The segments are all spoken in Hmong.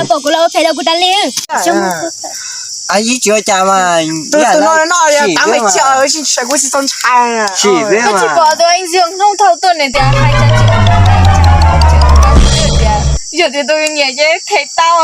Pom kuv los ua phem rau kuv tas li. Ib tsis ua cas mas. Tus no no tav me cia kuv tsis tau ntshai. Koj tsis pom tus ntxwg hnub thau tuaj nws tias hais cas tsis ua tias yog tias tus nyiam ces them tau.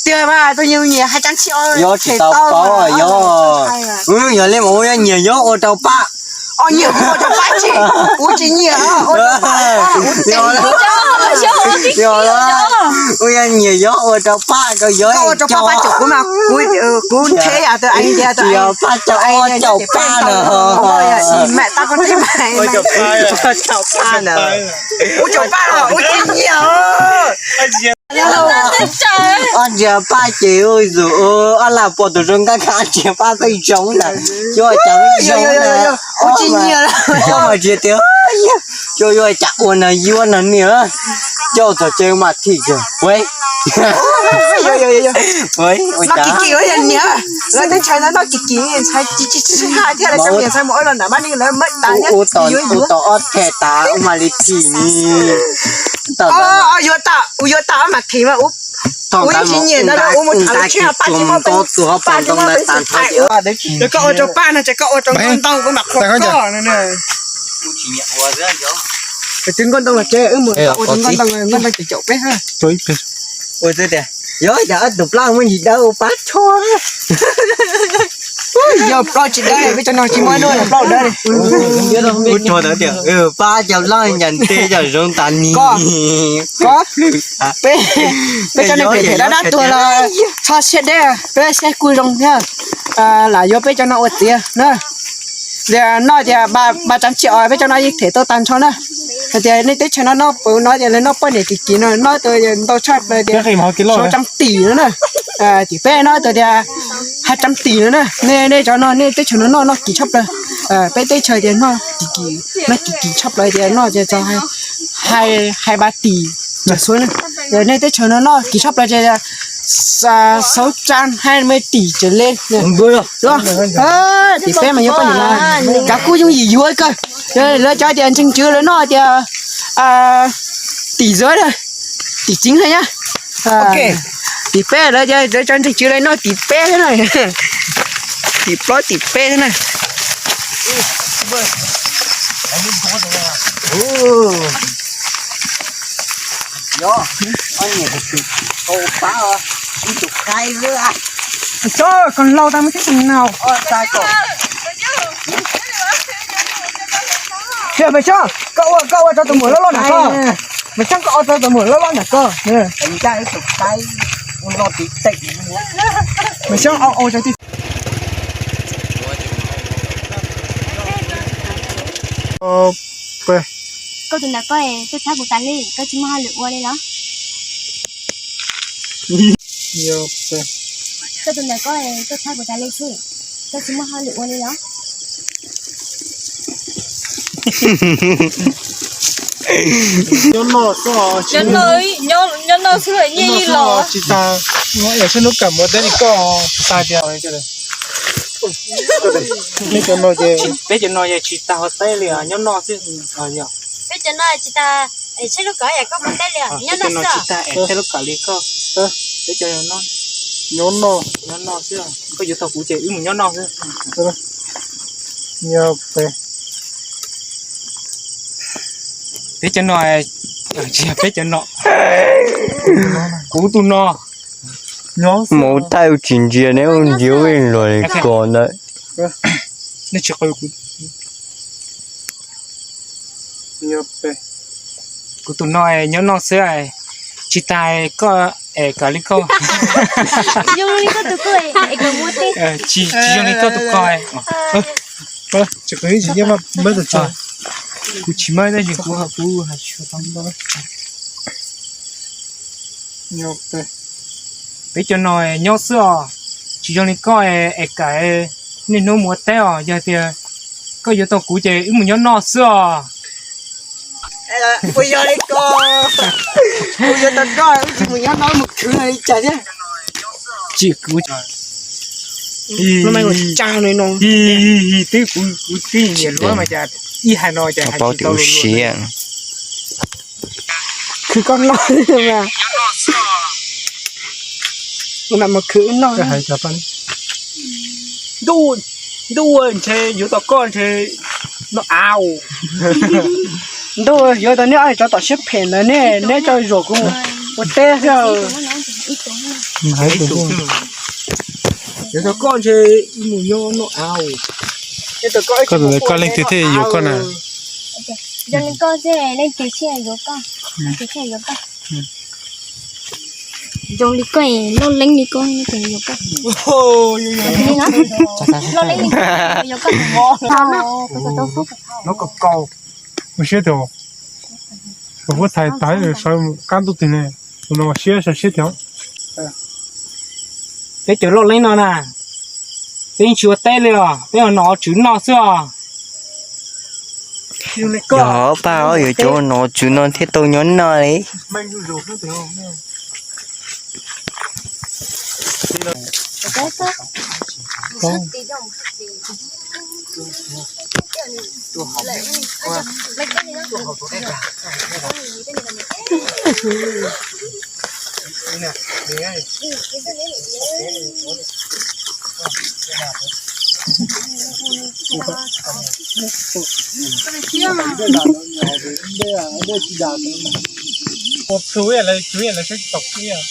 Tiag mas tus nyiam hais cas tsis ua, yog tsis them tau tau yog. Yog li mas ua nyiam yog ua rau pab. Nyiam ua rau pab tsis, kuv tsis nyiam ua rau pab. Yog, ua nyiam yog ua rau pab, koj yog ua rau pab pab caum kuv mas kuv nrhiav yam tus ai tias tus ai pab caum ob caum pab no. Mẹ tao con thấy mày, mày pab caum pab no. Ua caum pab no, ua tsis nyiam. Ob ntsiav pab ces ua zus, ob lam pom tus zoo nkauj kha ob ntsiav pab peb zoo na, coj cas peb zoo na. Ua tsis nyiam, coj mas tsis tias, coj yuav cas ua no yuav no niam, coj txog ces mas thim ces, ua cas. Lawv teb chaws no noj kim kim, ntshai tsis tsis haj thiab lawv cov niam ntshai mus ua los nram mab ni lawv muab tas thiab. Ua tom ob them tas ua mas li thim ni. Yuav tas, ua yuav tas ob mas thim mas ua. Ua yeej tsis nyiam ntawd, ua mus tham lawv tshiab pab tsis muaj peev, pab tsis muaj peev xwm hais ua. Ces koj ua rau pab no ces koj ua rau nkauj ntoo kuv mam qhuas koj no. Tus nkauj ntoo los ces wb mus ua tus nkauj ntoo, nkauj ntoo caum caum peb ha. Ua twb tias, yog cas ob tug plaub muaj ntsis dawb ua pab tsho. Yog plaub tsis dawb peb cov no tsis muaj dua plaub dawb li. Ua tsho ntawd tias pab cov plaub ncas nte cov zoo tas ni. Peb, peb cov neeg phem phem dab dab tuag los txhob siab deb, peb siab kuj zoo thiab. Lam yuav peb cov no ua txiv na. Tias noj tias ba tsav tsi os, peb cov no yeej them tau tag nrho na. Hais tias nej teb chaws no noj pab, noj tias lawv noj poj niam kim kim no noj ntau tshaj plaws tias sab tseem tim no na. Tim peb no tias hais tseem tim no na, nej nej cov no nej teb chaws no noj noj kim tshaj plaws. Peb teb chaws tias noj kim kim, noj kim kim tshaj plaws tias noj tias txog hais ba tim tawm suab na. Nej teb chaws no noj kim tshaj plaws tias xauv tsa hais me tim tawm le. Tim peb mas yuav poj niam mas kav kuj yooj yim yuav kawg. Lawv cov tias ntseeg tswv lawv noj tias tim zuav, tim tseev hais nyab. Tim peb lawv cov ntseeg tswv lawv noj tim peb thiab na. Tim plaub tim peb thiab na. Yog, ob niam tus tsis tau pab os, ib tug qaib xwb. Tso, koj laus tau muaj tib tug nau. Ua tsa kom. Sia Maiv Xyooj, koj ua, koj ua rau tus muam loj loj nram koj. Maiv Xyooj, koj ua rau tus muam loj loj nram koj. Ncaj ib tug qaib, ua loj tiv teem. Maiv Xyooj, ua, ua rau tib. Koj tus ntawm koj tuaj txhab kuv tas li, koj tsis muaj hauj lwm ua li los? Koj tus ntawm koj tuaj txhab kuv tas li xwb, koj tsis muaj hauj lwm ua li los? Nyob noj xwb, nyob noj xwb nyiaj ib los tsis tag, yog sab hnub kam ua teb li koj tag tiag. Peb cov no ces tsis tag ua teb li, nyob noj xwb. Peb cov no tsis tag, es tsheb lub kom yam koj mus teb li, nyob noj xwb. Tsis tag es tsheb lub kom li koj. Peb cov no nyob noj, nyob noj xwb. Koj yuav tau kuv ces wb mus nyob noj xwb. Nyob peb, peb cov no, peb cov no, kuv tus no. Mus thaij ua tsis ntsia ne, ua ntsia ua luaj li ko ntawd. Kuv tus no nyob noj xwb, tsis tas koj es kom li koj. Tsis zoo li koj tus ko. Kuv tsis muaj tab sis kuv, kuv hais tshua tau. Peb cov no nyob xwb os, tsis zoo li koj es kam niaj hnub mus ua teb os. Yog tias koj yuav tau kuv ces wb mus nyob noj xwb os. Puas yog li ko? Kuv yuav tau koj wb tsis mus nyob noj mus khwv li cas thiab. Tsis kuv, twb kuv, kuv twb nyiam luag mas cas ib hais no cas hais tsis tau luag. Khwv koj noj mas. Tus mam mus khwv noj. Ntuj, ntuj ntshe yuav tau koj ntshe noj av. Ntuj yuav tau neb ob tug tsov tom siab phem ntawd ne, neb coj zuam kuv mus ua teb xwb. Yuav tau koj ntshe mus nyob noj av. Koj leej twg thiaj yuav koj na? Zoo li koj xwb, leej twg thiaj yuav koj? Leej twg thiaj yuav koj? Zoo li koj, loj leeb li koj, leej twg yuav koj? Loj leeb li koj, yuav koj tus mos. Ua siab tiag, tus huab tais tas sawv qab ntuj twg ne, tus no siab sawv siab tiag. Peb cov loj leeb no na, peb yeej tsis ua teb li os, peb ua nom ua tswv noj xwb os. Yog paj os, yuav cov nom tswv no thiaj tau nyob noj li. Tus ib lawv, tus ib lawv saib tsis taus ib,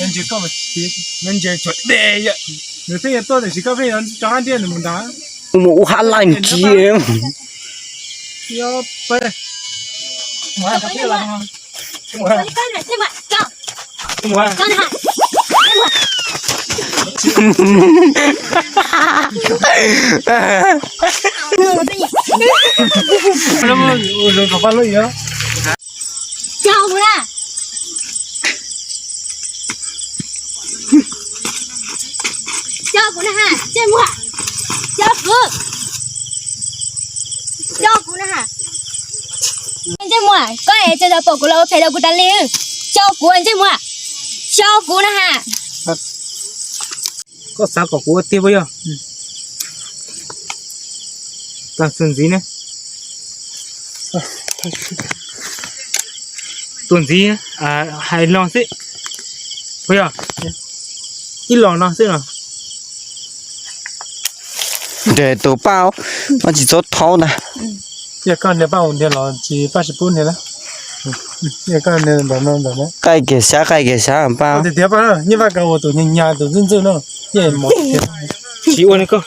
ntsis koj mas tiv, ntsis tsuas de yam, nws twb yuav tuaj tiam sis koj pheej yuav tso hab ntiag nws mus nrad. Mus ua hab laij ntsis. Yog peb, Coj kuv na. Coj kuv na ha, ntsej muag. Coj kuv. Coj kuv na ha. Ntsej muag, koj es tseem pom kuv los ua phem rau kuv tas li. Coj kuv ntsej muag. Coj kuv na ha. Koj xav kom kuv ua tiag puas yog? Tag txuas ntxiv ne. Tuaj ntxiv, hais no xwb. Puas yog? Ib los no xwb no. Nres tus paj, no tsis txhob thaub ntag. Yog koj niag paj mus ntiag los tsis paj tsis pub niag na. Yog koj niag ntawm no ntawm no. Qaij kiag sab, qaij kiag sab paj. Tiag tiag paj, nyiaj vaj koj ua tus nyag nyag tus ntxwj ntxwj no. Tsis ua li koj.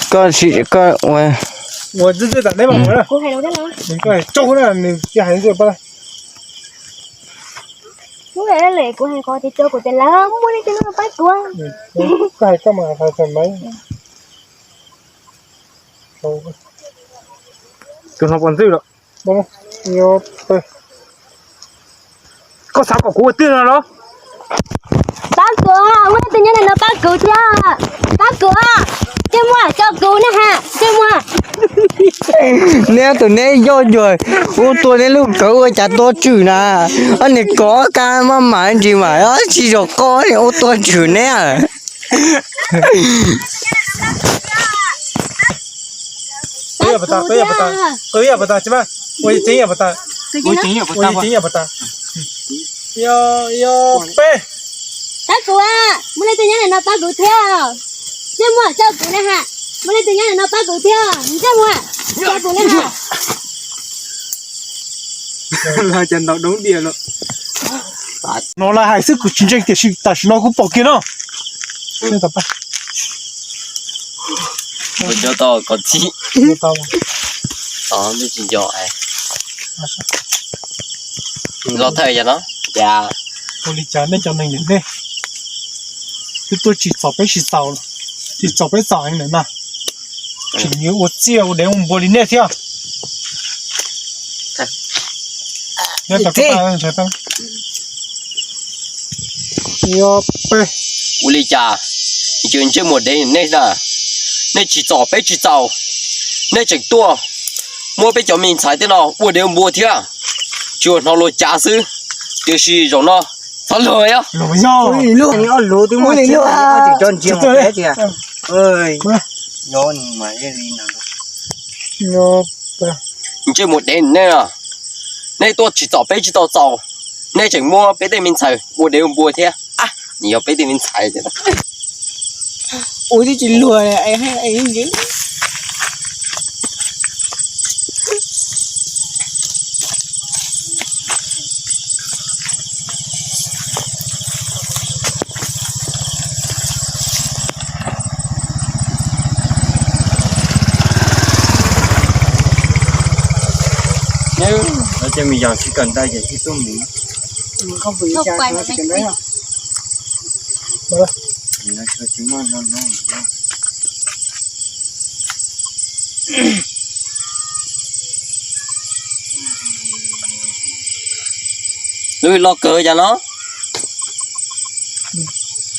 Koj tsis, koj ua. Ua ntxwj ntxwj tam neb mas ua na. Koj tso na, nws cia hais ntxwj paj. Kuv hais qhov tias coj kuv tias lawv muaj leej twg no pab kuv. Koj hais koj mas hais txog nais. Tus no puas ntxwj lawm? Koj xav kom kuv ua twg no los? Pab kuv, muaj leej twg nyob ntawm no pab kuv thiab. Pab kuv, ntsej muag, coj kuv na ha, ntsej muag. Neb tus neb yoj yuag, ua tua neb lub kawg ua cas tuaj tswm na. Ob niag kov kab maj mam ntsis mas tsis zov qoj ua tuaj tswm neb. Pab kuv, muaj leej twg nyob ntawm no pab kuv thiab. Ntsej muag, coj kuv na ha, muaj leej twg nyob ntawm no pab kuv thiab. Ntsej muag, coj kuv na ha. Los cas ntaus doob dias lawm. No lawv hais xwb kuv tsis ntseeg tiam sis tam sim no kuv pom kiag no. Nco tau kov txij. Tsis nco. Los thawj yog no. Ua li cas nej cov neeg niam nej twb tuaj tsim txom peb tsis txaus, tsim txom peb txom heev lawm na. Tseem yuav ua txiaj ua dev ua npua li nej thiab. Ua li cas, ntsej muag dev nej na, nej tsis txom peb tsis txaus, nej tseem tuaj muab peb cov me ntxhais tej no ua dev ua npua thiab, tsuas hnov luag cav xwb, tiam sis zaum no txhob luag os. Ntsej muag dev nej na, nej tuaj tsis txom peb tsis tau txaus, nej tseem muab peb tej me ntxhais ua dev ua npua thiab. Yog peb tej me ntxhais ces ua twb tsis luag. Ces me nyuam tsis kawm ntawv ces tsis tuaj mus. Lub los kawg cas no,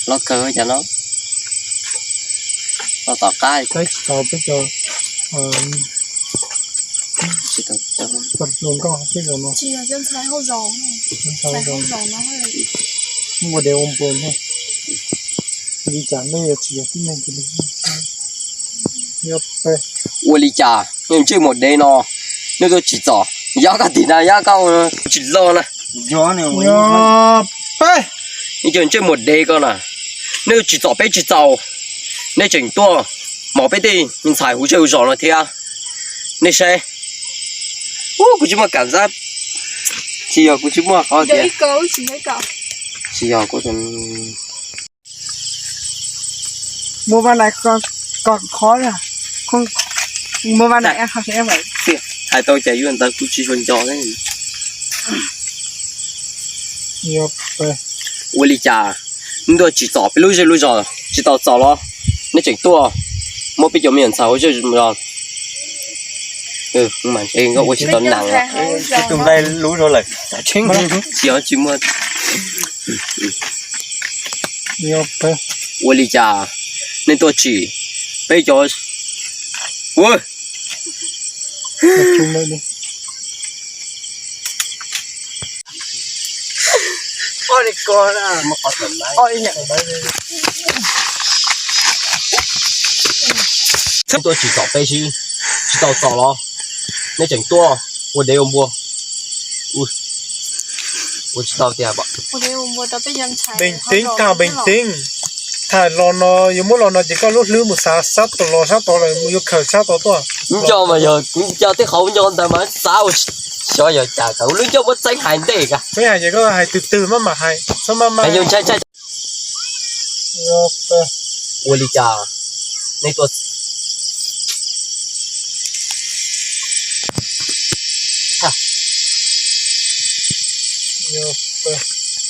los kawg cas no, los tom qab. Ua dev ua npua, li cas nej yuav tsis yog tib neeg li? Ua li cas nej ntsej muag dev no, nej tuaj tsim txom, yog koj tim na, yog koj tsis los na. Nej cov ntsej muag dev ko na, nej tsis txom peb tsis txaus, nej tseem tuaj mos peb tej me ntxhais huv zej huv zos no thiab. Nej saib, kuv tsis muaj kam xab, tsis yog kuv tsis muaj qhov tias, tsis yog kuv Muaj vaj nai ko khov, muaj vaj nai. Hais tau cas yuav ntawd kuv tsis suav nco thiab. Ua li cas nej tuaj tsim txom peb lub zej lub zos tsis tau txaus los nej tseem tuaj muab peb cov me nyuam ntxhais ua zej zos. Ua tsis tau nas, tus nqaij lub zog lawm, tsis muaj. Ua li cas nej tuaj tsim peb cov, ua tuaj tsim txom peb si, tsis tau txaus los nej tseem tuaj ua dev ua npua. Ua tsis tau tiag. Bình tĩnh, thảo bình tĩnh. Tham los no, yuav muab los no ces koj lub hlwb mus xav sab tod, los sab tod lawm, yuav khaws sab tod tuaj. Nco mas yog kuv nco tej qhov nco ntawd mas xav ua, xyov yog cas, kuv lub nco muab txeeb hais ntej ka. Txeeb hais ces koj hais twg twg maj mam hais, txhob maj mam. Ua li cas nej tuaj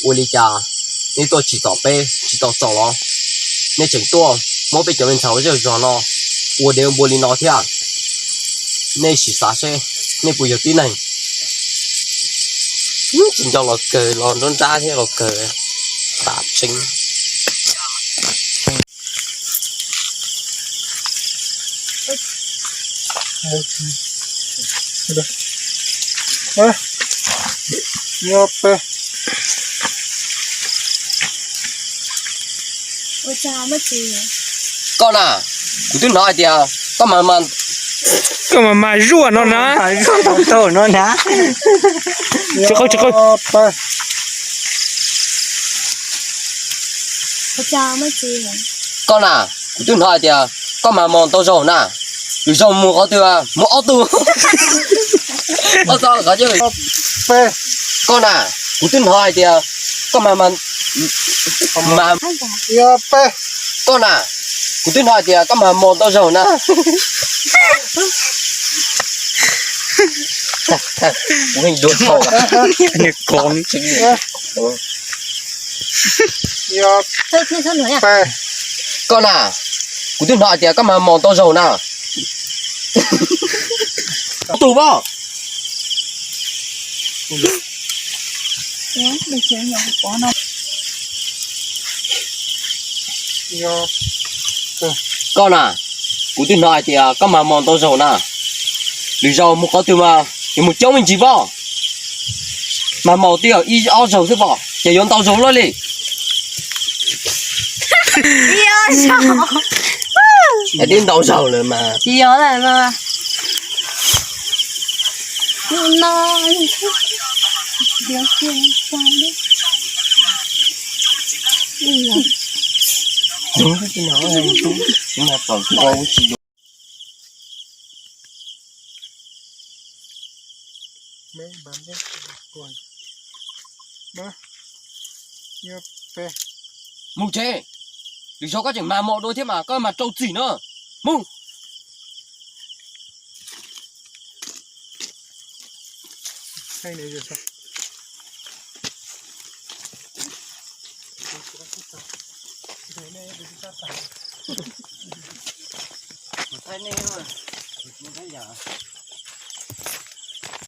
Ua li cas nej tuaj tsis txom peb tsis tau txaus los nej tseem tuaj muab peb cov me ntxhais ua zej zog no ua dev ua npua li no thiab? Nej sim xav seb nej puas yog tib neeg. Tsis nco los kawg, los nruab nrab thiab los kawg. Tam tseeb. Koj na, kuv twb hnov hais tias koj mas mas, koj mas mas zuaj no na. Tsis qw, tsis qw. Koj na, kuv twb hnov hais tias koj mas mos ntau zaug na. Lwm zaug mus qhov twg, mus ob tug. Ob tug qhov. Koj na, kuv twb hnov hais tias koj mas mas, mas, koj na, kuv twb hnov hais tias koj mas mos ntau zaug na. Koj na, kuv twb hnov hais tias koj mas mos ntau zaug na. Tus poj. Koj na, kuv twb hnov hais tias koj mas mos ntau zaug na. Lwm zaug mus qhov twg mas yuav mus coob me ntsis poj. Mas mos twb yog ib ob zaug xwb poj, ces yuav ntau zaug luaj li. Ib ob zaug. Twb ntau zaug lawm mas. Tsis yog lawm mas. No. Tus no, tus no txaus tsis tau tsis dua. Mus tsev, lwm zaug koj tseem mag mos dua thiab mas koj mag rau txim no. Mus. Thaij nej, mus thaij yam.